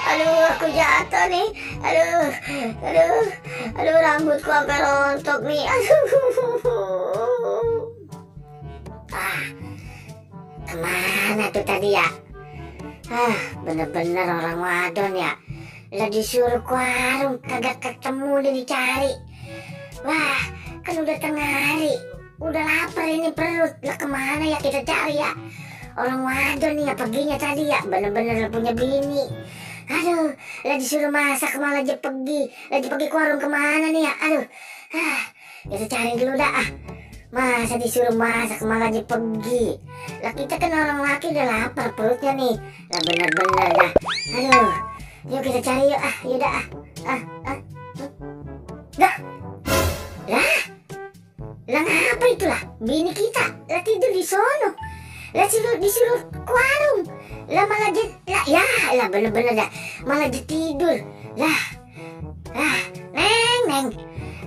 Aduh, aku jatuh nih. Aduh, aduh, aduh, rambutku sampai rontok nih. Kemana tuh tadi ya? Bener-bener orang wadon ya. Lah disuruh ke warung, kagak ketemu dia dicari. Wah, kan udah tengah hari, udah lapar ini perut. Lah kemana ya kita cari ya? Orang wadon nih ya perginya tadi ya, bener-bener punya bini. Aduh, lah disuruh masak malah aja pergi. Lagi pergi ke warung kemana nih ya? Aduh, kita cari dulu dah. Masa disuruh masak malah aja pergi. Lah kita kan orang laki udah lapar perutnya nih. Lah bener-bener dah. Aduh, yuk kita cari yuk. Yaudah. Dah. Lah ngapa itulah? Bini kita lah tidur di sono. Lah disuruh ke warung. Lah malah lah bener-bener dah. Malah dia tidur. Lah, Neng.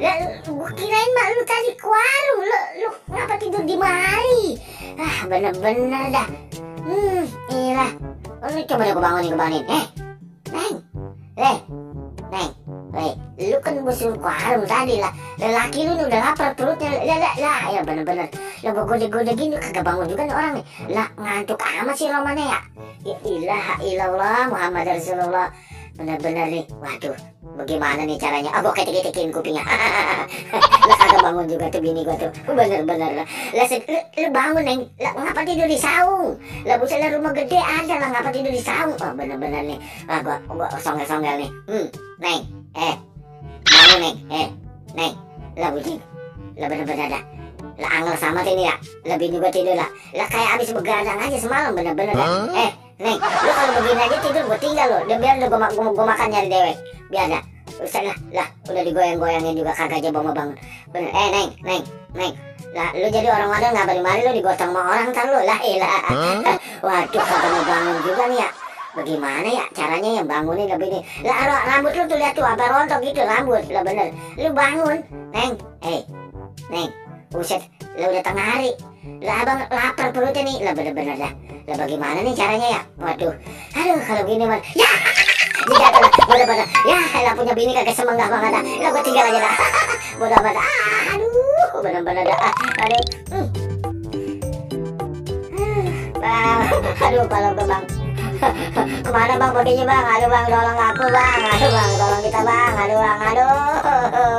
Lah gua kirain mak lu tadi ke warung. Lu ngapa tidur di mari? Bener-bener dah. Iyalah. Lu coba deh gua bangunin. Neng. Lu kan gua suruh ke warung tadi lah. Lelaki lu udah lapar perutnya. Lah, ya bener-bener. Lah gua gode-gode gini kagak bangun juga nih orang nih. Lah ngantuk amat sih romannya ya. Ya ilaha illallah Muhammad Rasulullah. Bener-bener nih. Waduh, bagaimana nih caranya? Gua ketik-ketikin kupingnya. Lah kagak bangun juga tuh bini gua tuh. Bener-bener lah. Lah lu bangun Neng. Lah ngapa tidur di saung? Lah buset lah rumah gede ada lah ngapa tidur di saung? Bener-bener nih. Gua songgel-songgel nih. Neng. Bangun Neng. Lah bucing. Lah bener-bener dah. Lah angel sama ini ya. Lah bini gua tidur lah. Lah kayak abis begadang aja semalam bener-bener dah. Neng, lu kalau begini aja tidur gue tinggal lo. Biar gua makan nyari dewek. Biar dah. Usah lah, udah digoyang-goyangin juga kagak aja bangun. Bener. Neng. Lah lu jadi orang wadon ngapa di mari lu digotong sama orang ntar lu. Lah ilah. Waduh, kagak mau bangun juga nih ya. Bagaimana ya caranya yang bangunin lebih nih. Lah rambut lu tuh lihat tuh apa rontok gitu rambut. Lah bener. Lu bangun, Neng. Neng. Buset, lu udah tengah hari. Lah abang lapar perutnya nih. Lah bener-bener dah. Lah bagaimana nih caranya ya? Waduh. Aduh kalau gini mah. Ya. Jatuh lah. Bener-bener. Ya lah punya bini kagak semenggah banget dah. Lah gua tinggal aja dah. Bodoh amat. Aduh. Bener-bener dah. Aduh. Aduh kalau ke bang. Kemana bang perginya bang? Aduh bang tolong aku bang. Aduh bang tolong kita bang. Aduh bang. Aduh.